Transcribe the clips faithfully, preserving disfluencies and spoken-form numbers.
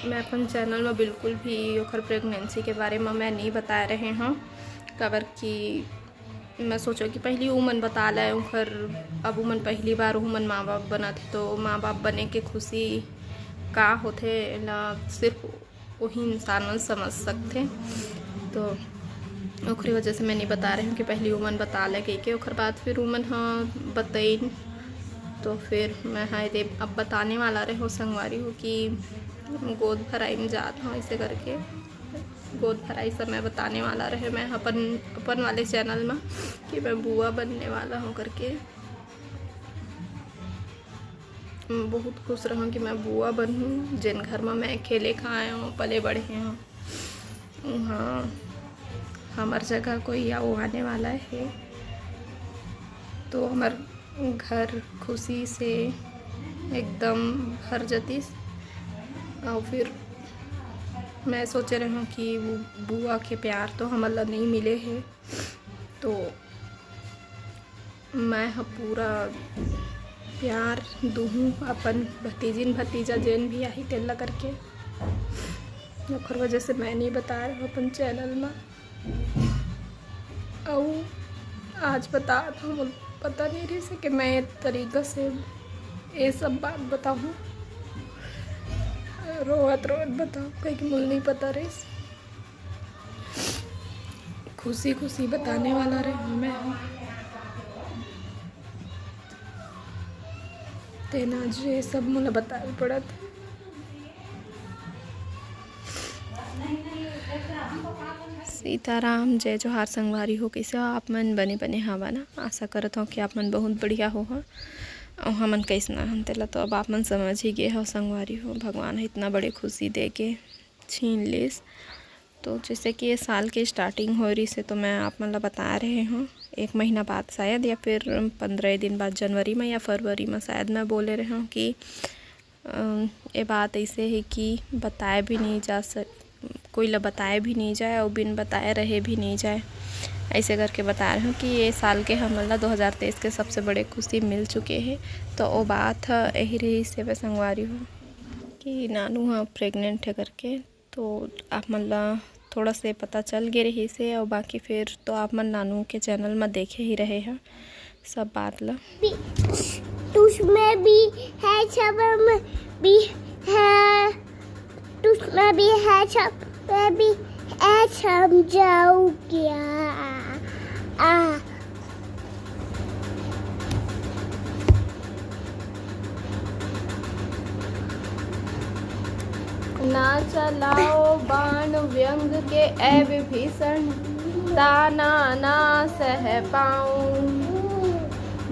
मैं अपन चैनल में बिल्कुल भी ओखर प्रेगनेंसी के बारे में मैं नहीं बताए रहे हूँ, काबर कि मैं सोचो कि पहली उमन बता ले ओखर, अब उमन पहली बार उमन माँ बाप बनत हे, तो माँ बाप बने के खुशी का होथे, एला सिर्फ वही इंसान मन समझ सकथे। तो ओखरे वजह से मैं नहीं बता रहे हूँ कि पहली उमन बता ले कह के, ओखर बाद फिर उमन ह बतइन। तो फिर मैं हा एदे अब बताने वाला रहे हो संगवारी हो कि गोद भराई में जात हूँ, ऐसे करके गोद भराई समय बताने वाला रहे मैं अपन, अपन वाले चैनल में कि मैं बुआ बनने वाला हूँ करके। बहुत खुश रहूँ कि मैं बुआ बनूँ, जेन घर में मैं खेले खाए हूँ, पले बढ़े हूँ, वहाँ हमर जगह कोई या वो आने वाला है, तो हमर घर खुशी से एकदम भर जतिस। और फिर मैं सोचे रहूँ कि वो बुआ के प्यार तो हमन ला नहीं मिले है, तो मैं ह पूरा प्यार दूहूँ अपन भतीजिन भतीजा जेन भी आही तेन ला करके। ओकर वजह से मैं नहीं बता रहा अपन चैनल में। अउ आज बता था, मोला पता नहीं रहिस कि मैं ए तरीका से ये सब बात बताऊँ। रोवत रोवत बताऊँ, कहीं मोला नहीं पता रहिस। खुशी खुशी बताने वाला रहे मैं। तेना आज ये सब मोला बताए पड़त। सीताराम, जय जोहार संगवारी हो। कैसे हो आप मन? बने बने हवा ना? आशा करत हूँ कि आप मन बहुत बढ़िया हो हा। अउ हमन कैसना हन तेला तो अब आप मन समझ ही गए हो संगवारी हो। भगवान ह इतना बड़े खुशी दे के छीन लेस। तो जैसे कि ये साल के स्टार्टिंग हो रही से, तो मैं आप मन ला बता रहे हूँ, एक महीना बाद शायद या फिर पंद्रह दिन बाद, जनवरी में या फरवरी में शायद मैं बोले रहे हूँ कि अम, ये बात ऐसे है कि बताए भी नहीं जा सक कोई ला बताए भी नहीं जाए और बिन बताए रहे भी नहीं जाए। ऐसे करके बता रहे हूँ कि ये साल के हमन ला दो हज़ार तेईस के सबसे बड़े खुशी मिल चुके हैं। तो वो बात ह यही रही से, मैं संगवारी हूँ कि नानू ह प्रेग्नेंट है करके। तो आप मन ला थोड़ा से पता चल गे रही से, और बाकी फिर तो आप मन नानू के चैनल में देखे ही रहे हैं सब बात ला। तुझ में भी है, सब में भी है, तुझ में भी है, सब में भी है, समझाऊ क्या? आ। ना चलाओ बाण व्यंग के ऐ विभीषण, ताना ना सह पाऊं।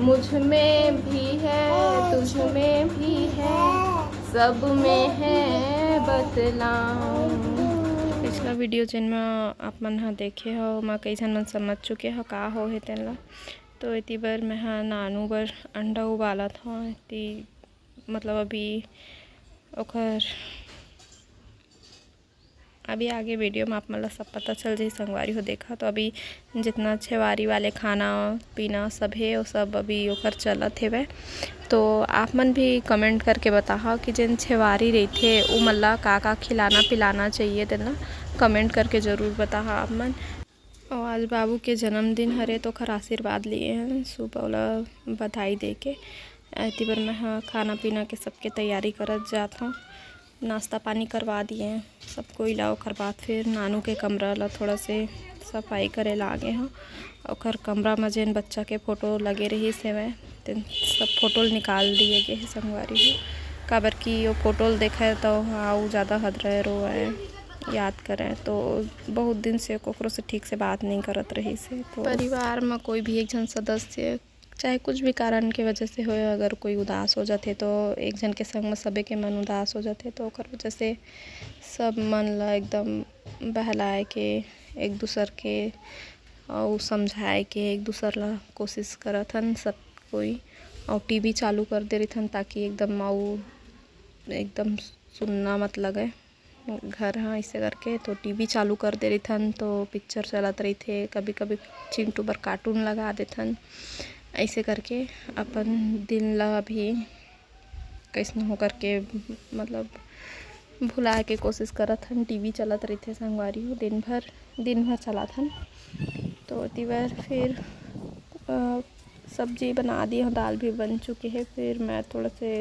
मुझ में भी है, तुझ में भी है, सब में है बतलाऊं। पिछला वीडियो जेन म आप मन ह देखे हो, ओमा कई झन मन समझ चुके हो का हो हे तेन ला। तो एती बर मैं ह नानू बर अंडा उबालत हव। एती मतलब अभी ओकर अभी आगे वीडियो में आप मन ला सब पता चल जाही संगवारी हो। देखा तो अभी जितना छेवारी वाले खाना पीना सब हे, वो सब अभी ओकर चलत हेवय। तो आप मन भी कमेंट करके बताहा कि जेन छेवारी रहिथे, उमन ला का का खिलाना पिलाना चाहिए, तेन ला कमेंट करके ज़रूर बताहा आप मन। और आज बाबू के जन्मदिन हरे, तो ओखर आशीर्वाद लिए हन, सुबह ओला बधाई दे के। एती बर मैं ह खाना पीना के सबके तैयारी करत जात हव। नाश्ता पानी करवा दिए सब कोई ला। ओकर बाद फिर नानू के कमरा ला थोड़ा से सफाई करे ला आगे हव। ओकर कमरा म जेन बच्चा के फोटो लगे रहिस हेवय, तेन सब फोटो ल निकाल दिए गे हे संगवारी हो। काबर कि वो फोटो ल देखय तो हाँ, वो ज़्यादा हदरय, रोवय, याद करय। तो बहुत दिन से ओकरो से ठीक से बात नहीं करत रहिस हे। तो परिवार म कोई भी एक झन सदस्य चाहे कुछ भी कारण के वजह से होए, अगर कोई उदास हो जाथे, तो एक झन के संग म सबे के मन उदास हो जाथे, तो ओकर वजह से सब मन ल एकदम बहलाए के, एक दूसर के अउ समझाए के, एक दूसर ल कोशिश करत हन सब कोई। अउ टीवी चालू कर दे रहिथन, ताकि एकदम अउ एकदम सुन्ना मत लगय। घर ह, अइसे करके तो टीवी चालू कर दे रहिथन, तो पिक्चर चलत रहिथे। कभी-कभी चिंटू बर कार्टून लगा देथन। अइसे करके अपन दिन ला अभी कइसनो करके, मतलब, भुलाए के कोशिश करत हन। टीवी चलत रहिथे संगवारी हो, दिन भर, दिन भर चलाथन। तो ओती बर फिर, अ, सब्जी बना दिए हूँ, दाल भी बन चुके हे। फिर मैं थोड़ा से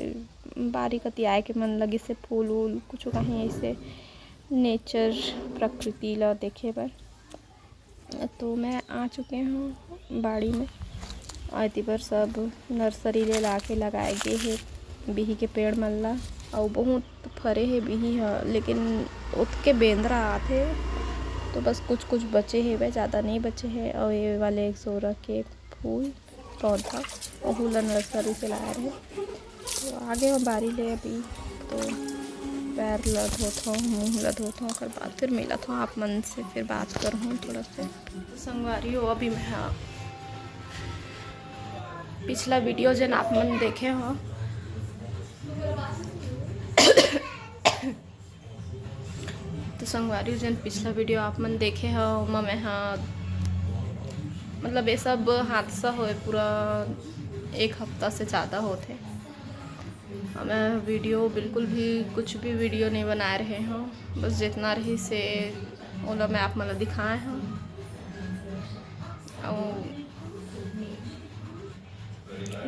बारी कति आए के मन लगिस हे, फूल वूल कुछ कहीं ऐसे नेचर, प्रकृति ला देखे बर। तो मैं आ चुके हूँ बाड़ी में। और एती बर सब नर्सरी ले ला के लगाए गे हे बिही के पेड़ मन ला। अउ बहुत फरे हे बिही ह, लेकिन ओतके बेंदरा आथे, तो बस कुछ कुछ बचे हेवय, ज़्यादा नहीं बचे हे। अउ ये वाले एक सोरा के फूल पौधा, ओहू ला नर्सरी से लाए रहे। तो आगे मैं बारी ले अभी, तो पैर ला धोत हूँ, मुँह ला धोत हूँ, ओकर बाद फिर मिलत हूँ आप मन से, फिर बात करहूँ थोड़ा से। संगवारी हो, अभी मैं, हाँ, पिछला वीडियो जेन आप मन देखे हो, तो संगवारी हो, जेन पिछला वीडियो आप मन देखे हो, ओमा मैं, हाँ, मतलब ये सब हादसा होए पूरा एक हफ्ता से ज़्यादा होथे। मैं वीडियो बिल्कुल भी, कुछ भी वीडियो नहीं बनाए रहे हूँ, बस जितना रहिस हे ओला मैं आप मन ला दिखाए हूँ। अउ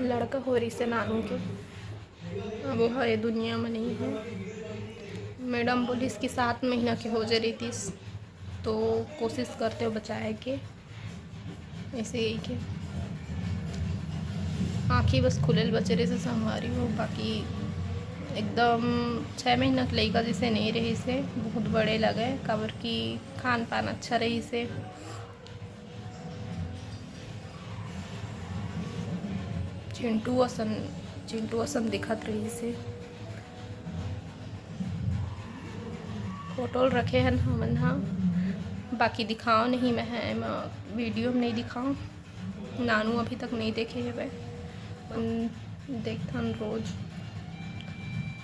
लड़का हो रहिस हे नानू के, अब वो ह ये दुनिया में नहीं है। मैडम बोलिस कि सात महीना के हो जे रहितिस, तो कोशिश करते हो बचाए के। ऐसे ही के आँखी बस खुलेल बचे रहिस हे संगवारी हो, बाकी एकदम छः महीना के लइका जैसे नहीं रहिस हे, बहुत बड़े लगे, काबर कि खान पान अच्छा रहिस हे। चिंटू असन, चिंटू असन दिखत रहिस हे। फोटो ल रखे हन हमन ह, बाकी दिखाओ नहीं मैं ह एमा वीडियो में नहीं दिखाओ। नानू अभी तक नहीं देखे हेवय, अपन देखथन रोज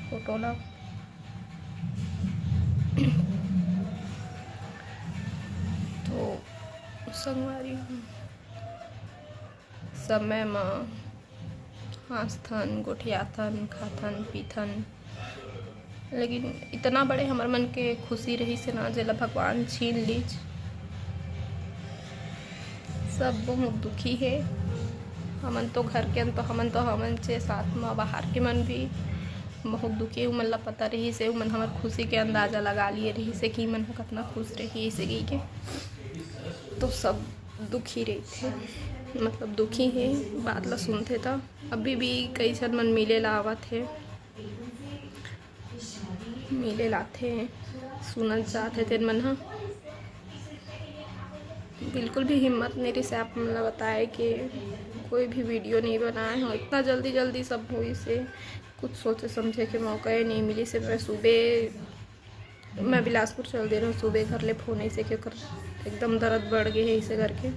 फोटो ला। तो संगवारी हो, समय म हाँसथन, गोठियाथन, खाथन, पीथन, लेकिन इतना बड़े हमर मन के खुशी रहिस हे ना, जेला भगवान छीन लीस। सब बहुत दुखी हे। हमन तो घर के अन, तो हमन तो हमन चे साथ म बाहर के मन भी बहुत दुखी हे। उमन ला पता रहिस हे, उमन हमर खुशी के अंदाजा लगा लिए रहिस हे कि मन ह कतना खुश रही, ऐसे कहिके। तो सब दुखी रहिथे, मतलब दुखी हे। बात ला सुनथे त अभी भी कई झन मन मिले ला आवत हे, मिले ला आथे, सुनत जात हे तेन मन ह। बिल्कुल भी हिम्मत नहीं रहिस हे आप मन ला बताए के, कोई भी वीडियो नहीं बनाए हो। इतना जल्दी जल्दी सब होइस हे, कुछ सोचे समझे के मौका ही नहीं मिलिस हे। मैं सुबह मैं बिलासपुर चल दे रहूँ, सुबह घर ले फोन ऐसे के कर एकदम दर्द बढ़ गए है ऐसे करके।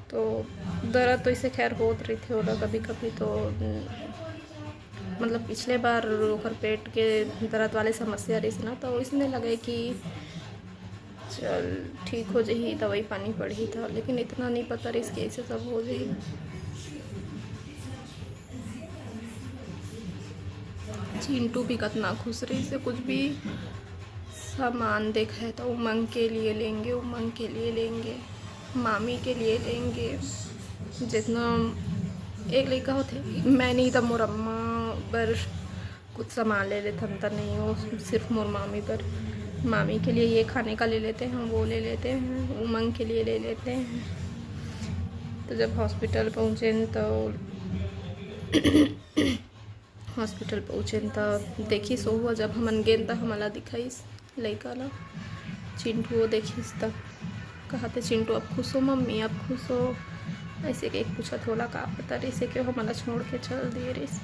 तो दर्द तो इसे खैर होत रहिथे ओला कभी कभी, तो मतलब पिछले बार ओकर पेट के दर्द वाले समस्या रहिस ना, तो इसने लगे कि चल ठीक हो जाही, दवाई पानी पड़ही था, लेकिन इतना नहीं पता रहिस कि ऐसे सब हो जाही। चिंटू भी कतना खुश रहिस हे, कुछ भी सामान देखे तो उमंग के लिए लेंगे, उमंग के लिए लेंगे, मामी के लिए लेंगे। जितना एक लइका होथे, मैं नहीं तो मोर अम्मा बर कुछ सामान ले लेथन, त नहीं, वो सिर्फ मोर मामी बर, मामी के लिए ये खाने का ले लेते हैं, वो ले लेते हैं, उमंग के लिए ले लेते हैं। तो जब हॉस्पिटल पहुँचे तो हॉस्पिटल पहुँचेन त देखिस ओहू ह, जब हमन गेन त हमन ला दिखाइस लइका ला। चिंटू वो देखिस त कहते, "चिंटू अब खुश हो मम्मी, अब खुश हो?" ऐसे के पूछत, होला का पता रहिस हे कि हमन ला छोड़ के चल दिए रहिस।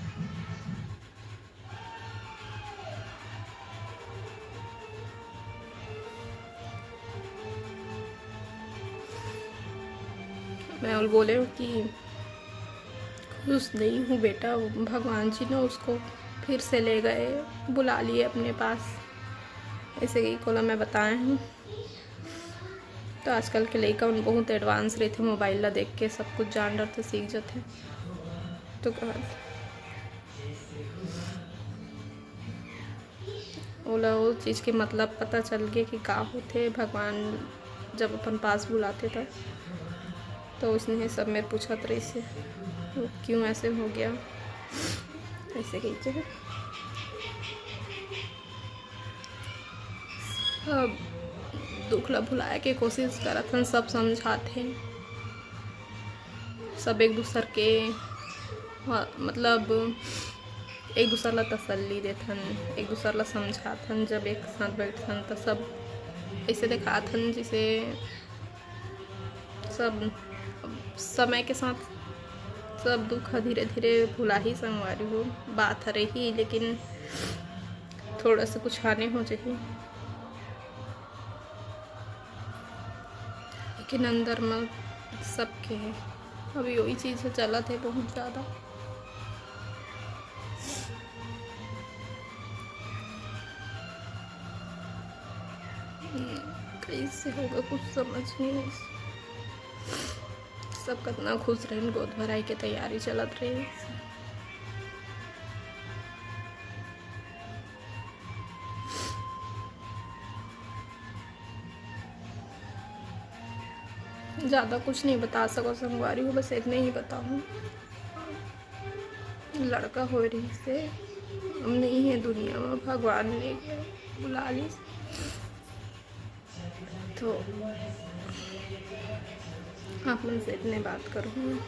मैं ओला बोले हूँ कि खुश नहीं हूँ बेटा, भगवान जी ने उसको फिर से ले गए, बुला लिए अपने पास, ऐसे ही कोला मैं बताए हूँ। तो आजकल के लइका मन बहुत एडवांस रहिथे, मोबाइल ला देख के सब कुछ जान डरथे, सीख जथे। तो कहत, ओला वो चीज़ के मतलब पता चल गे कि का होथे, भगवान जब अपन पास बुलाथे त। तो उसने सब मेर पूछत रहिस हे, "वो क्यों ऐसे हो गया?" ऐसे कहिके। सब दुख ला भुलाए के कोशिश करत हन, सब समझाथे, सब एक दूसर के, ह-, मतलब एक दूसर ला तसल्ली देथन, एक दूसर ला समझाथन। जब एक साथ बैठथन त सब ऐसे देखाथन जैसे सब समय के साथ सब दुख ह धीरे धीरे भुलाही संगवारी हो। बात ह रही, लेकिन थोड़ा सा कुछ आने हो जाही। लेकिन अंदर में सबके है, अभी वही चीज़ ह चलत है बहुत ज़्यादा। हम्म, कैसे होगा, कुछ समझ नहीं है। सब कतना खुश रहन, गोद भराई के तैयारी चलत रहे। ज़्यादा कुछ नहीं बता सको संगवारी हो, बस इतने ही बताऊँ। लड़का हो रही से, अब नहीं है दुनिया में, भगवान ले गया, बुला ली। तो आप मन से इतने बात करूँ।